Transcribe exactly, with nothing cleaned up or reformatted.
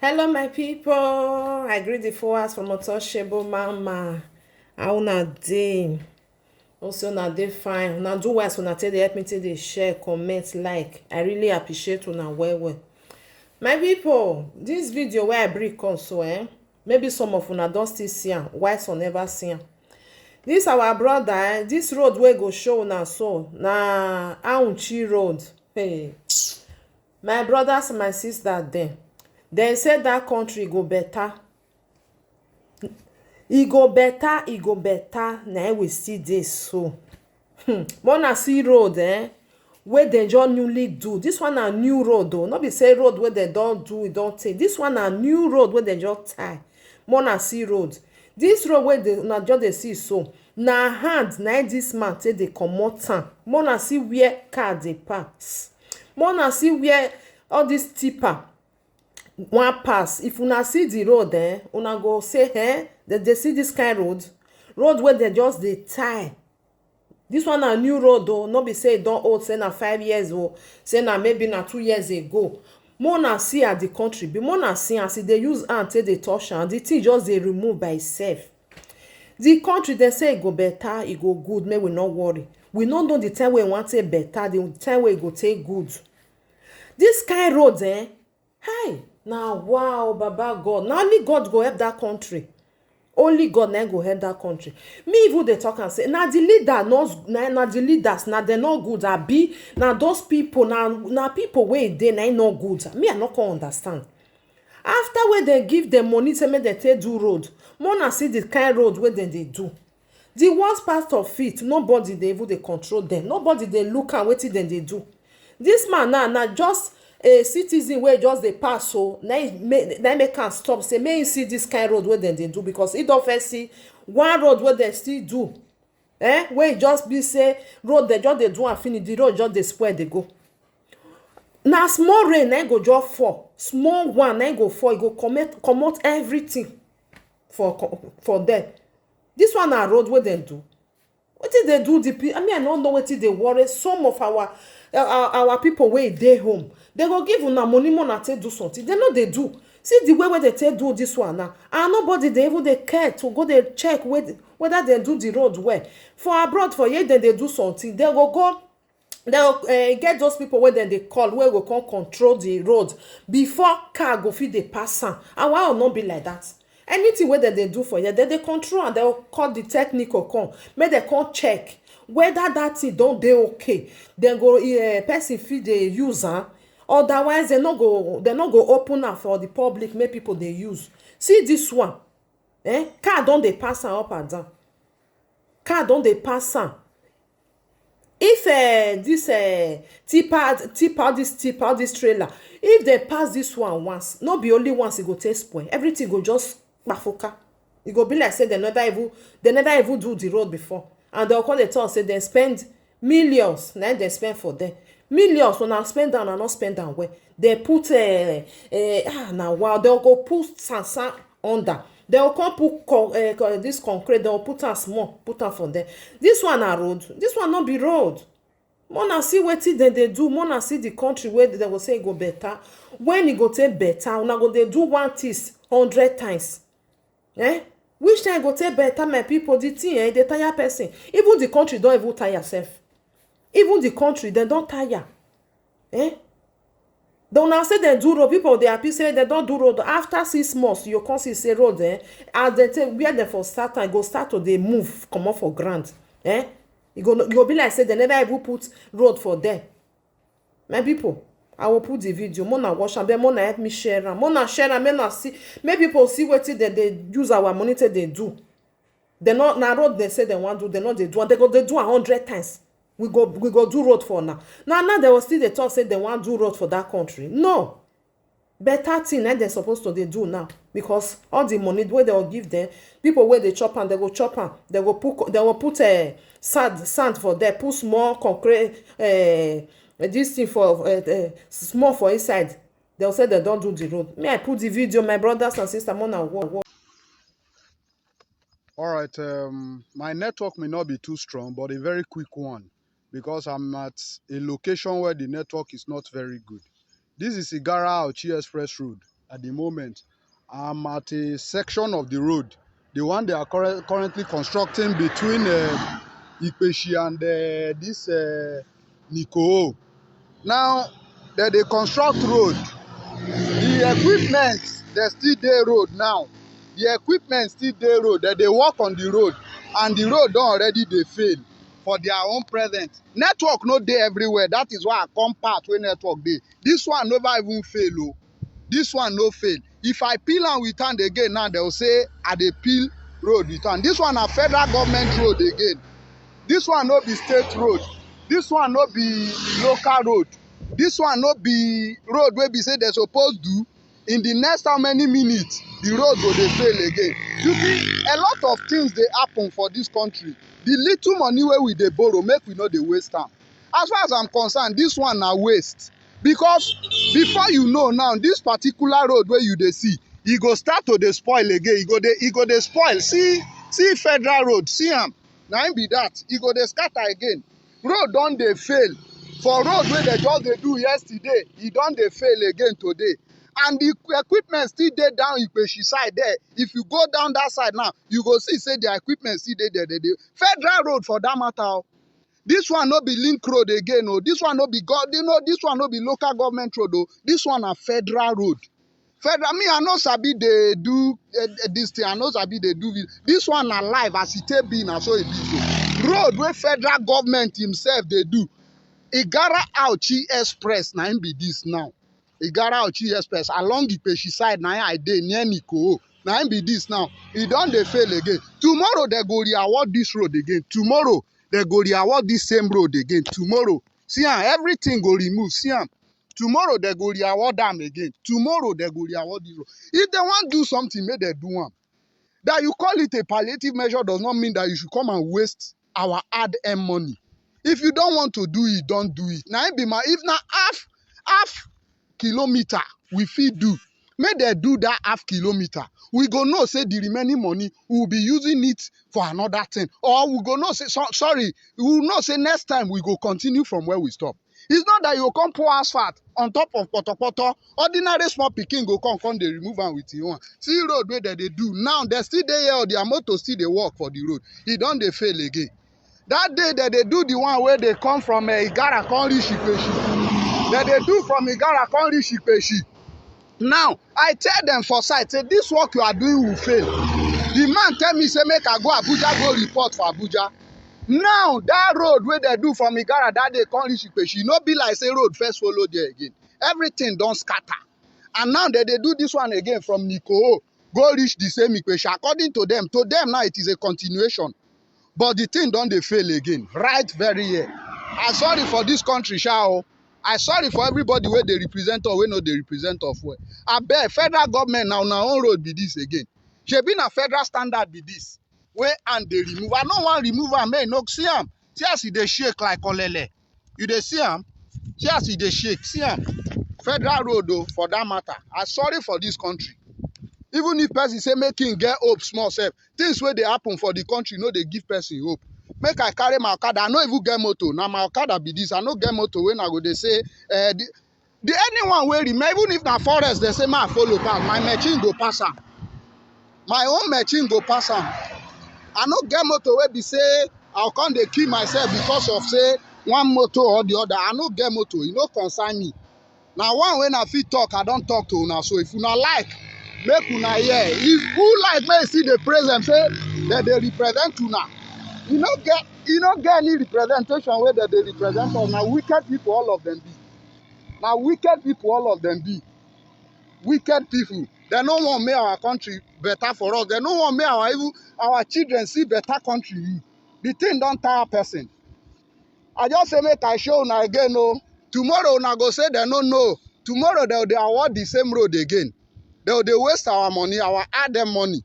Hello, my people. I greet the followers from Untouchable Mama. How una dey? Also, una dey fine. Una do well, so una take dey help me take dey share, comment, like. I really appreciate una well well. My people, this video wey I bring come so, eh, maybe some of una don still see am, while some never see am. This our brother, eh, this road wey go show una so, na Aunchi Road. Hey. My brothers and my sisters dem, dem say that country go better. E go better, e go better, na im we still dey so. Hmm. Mona see road, eh? Wey dem just newly do. This one na new road o. No be say road wey dem don do, e don tey. This one na new road wey dem just tie. Mona see road. This road wey dey, una just dey see so, na hand na im this man take dey comot am. Mona see where car dey pass. Mona see where all this tipper wan pass. If una see the road, eh, una go say, eh, dem dey see this kind road? Road wey dem just dey tie. This one na new road o, no be say e don old, say na five years o, say na maybe na two years ago. Mona see as the country be, mona see as e dey use hand take dey touch am, the thing just dey remove by itself. The country, dem say e go better, e go good, make we no worry. We no know the time wey e wan take better, the time wey e go take good. This kind road, eh, hi, na wow, Baba God. Na only God go help that country. Only God na im go help that country. Me even dey talk am say, na the leader, no, na, na the leaders, na dem no good, abi? Na those people, na, na people wey dey, na im no good. Me, I no come understand. After wey dem give dem money, say make dem take do road, mona see the kind road wey dem dey do. The worst part of it, nobody dey even dey control dem. Nobody dey look am wetin dem dey do. This man now, na just a citizen wey just dey pass, so na im make, na im make am stop, say make im see this kind road wey dem dey do, because he don first see one road wey dem still do, eh, wey e just be say road dem just dey do am finish, the road just dey spoil dey go. Na small rain na im go just fall, small one na im go fall, e go comot, comot everything for co-, for there. This one na road wey dem do. Wetin dey do the pe-, I mean, I no know wetin dey worry some of our, uh, our, our people wey dey home. Dem go give una money, mona take do something. Dem no dey do. See the way wey dem take do this one now. And nobody dey even dey care to go dey check whe-, whether dem do the road well. For abroad, for here, dem dey do something. Dem go go, dem go, eh, get those people wey dem dey call, wey go come control the road before car go fit dey pass am. Our own no be like that. Anything wey dem dey do for here, dem dey control am. Dem go call the technical come, make dem come check whether that thing don dey okay. Dem go, eh, person fit dey use am. Otherwise, dem no go, dem no go open am for the public, make people dey use. See this one, eh? Car don dey pass am up and down. Car don dey pass am. If, eh, this, eh, tipper, tipper, this tipper, this trailer, if dem pass this one once, no be only once e go take spoil. Everything go just kpafuka. E go be like say dem never even, dem never even do the road before. And dem come dey talk say dem spend millions, na im dem spend for there. Millions, una spend am, una no spend am well. Dem put, eh, eh, ah, na wow, dem go put sand, sand under. Dem go come put co-, eh, co-, this concrete, dem go put am small, put am for there. This one na road? This one no be road. Mona see wetin dem dey do, mona see the country wey dem go say e go better. When e go take better, una go dey do one thing hundred times. Eh? Which time e go take better, my people? The thing, eh, dey tire person. Even the country don even tire sef. Even the country, dem don tire. Eh? Then una say dem do road, people dey happy say dem don do road. After six months, you come see say road, eh, as dem take, where dem for start am, go start to dey move comot for ground. Eh? E go, e go be like say dem never even put road for there. My people, I will put the video. Mona watch am, then mona help me share am. Mona share am, make una see, make people see wetin dem dey use our money take dey do. Dem no, na road dem say dem wan do, dem no dey do am. Dem go dey do am hundred times. We go, we go do road for una. Now, now dem go still dey talk say dem wan do road for that country. No. Better thing na dem suppose to dey do now, because all the money wey dem go give dem, people wey dey chop am, dem go chop am. Dem go put co-, dem go put, eh, sand, sand for there, put small concrete, eh, this thing for, eh, eh, small for inside. Dem go say dem don do the road. Me, I put the video, my brothers and sisters, mona work. All right, um, my network may not be too strong, but a very quick one, because I'm at a location where the network is not very good. This is Igara Auchi Express Road. At the moment, I'm at a section of the road, the one they are curre- currently constructing between uh, Ikpeshi and uh, this uh, Nikoo. Now, that they construct road, the equipment they still dey road now. The equipment still dey road. That they work on the road, and the road don already dey fail for their own present. Network no dey everywhere. That is why I come part where network dey. This one never even fail o. This one no fail. If I peel am with hand again now, they will say I dey peel road with hand. This one na federal government road again. This one no be state road. This one no be local road. This one no be road wey be say they suppose do. In the next how many minutes, the road go dey fail again. You see, a lot of things dey happen for this country. The little money wey we dey borrow, make we no dey waste am. As far as I'm concerned, this one na waste. Because before you know now, this particular road wey you dey see, e go start to dey spoil again. E go dey, e go dey spoil. See, see federal road, see am. Na im be that. E go dey scatter again. Road don dey fail. For road wey dem just dey do yesterday, e don dey fail again today. And the equipment still dey down Ikpeshi side there. If you go down that side now, you go see say their equipment still dey there. They dey federal road for that matter o. This one no be link road again o. This one no be go-, you know, this one no be local government road o. This one na federal road. Federal, me, I no sabi dey do uh, this thing. I no sabi dey do it. This one na live as e take be, na so e be so. Road wey federal government himself dey do. Igara Auchi Express na im be this now. Igara Auchi Express along Ikpeshi side na im I dey near Nikoo. Na im be this now. E don dey fail again. Tomorrow they go re-award this road again. Tomorrow they go re-award this same road again. Tomorrow, see am, everything go remove. See am. Tomorrow they go re-award am again. Tomorrow they go re-award this road. If they wan do something, make they do am. That you call it a palliative measure does not mean that you should come and waste our hard-earned money. If you don't want to do it, don't do it. Na im be my, if na half half kilometer we fit do, make dem do that half kilometer. We go know say the remaining money, we will be using it for another thing, or we go know say so, sorry, we will know say next time we go continue from where we stop. It's not that you come pour asphalt on top of potopoto. Ordinary small pikin go come, come dey remove am with him one. See road wey dem dey do now, dem still dey here, their motor still dey work for the road. E don dey fail again. That day dem dey do the one wey dey come from uh, Igara come reach Ikpeshi. Dem dey do from Igara come reach Ikpeshi. Now, I tell them for side, say this work you are doing will fail. The man tell me, say make I go Abuja, go report for Abuja. Now, that road wey dem do from Igara that day come reach Ikpeshi, no be like say road first follow there again. Everything don scatter. And now dem dey do this one again from Nikoo, go reach the same Ikpeshi. According to them, to them now it is a continuation. But the thing don dey fail again, right very here. I sorry for this country, sha o. I sorry for everybody wey dey represent us, wey no dey represent us well. Abeg, federal government, na una own road be this again. Shebi na federal standard be this? Wey hand dey remove. I no wan remove am, make e no see am. See as e dey shake like olele. You dey see am? See as e dey shake. See am? Federal road o, for that matter. I sorry for this country. Even if person say make him get hope small sef, things wey dey happen for the country no dey give person hope. Make I carry my okada, I no even get motor. Na my okada be this. I no get motor wey I go dey say, eh, the, the anyone wey remain, even if na forest, dem say make I follow pass, my machine go pass am. My own machine go pass am. I no get motor wey be say I go come dey kill myself because of say one motor or the other. I no get motor. E no concern me. Na one wey I fit talk, I don talk to una. So if una like, make una hear. If who like, make e still dey praise them, say dem dey represent una. E no get, e no get any representation wey dem dey represent us. Na wicked people all of them be. Na wicked people all of them be. Wicked people. Dem no wan make our country better for us. Dem no wan make our, even our children see better country. The thing don tire person. I just say make I show una again o. Tomorrow una go say dem no know. Tomorrow dem dey award the same road again. Dem dey waste our money, our hard-earned money.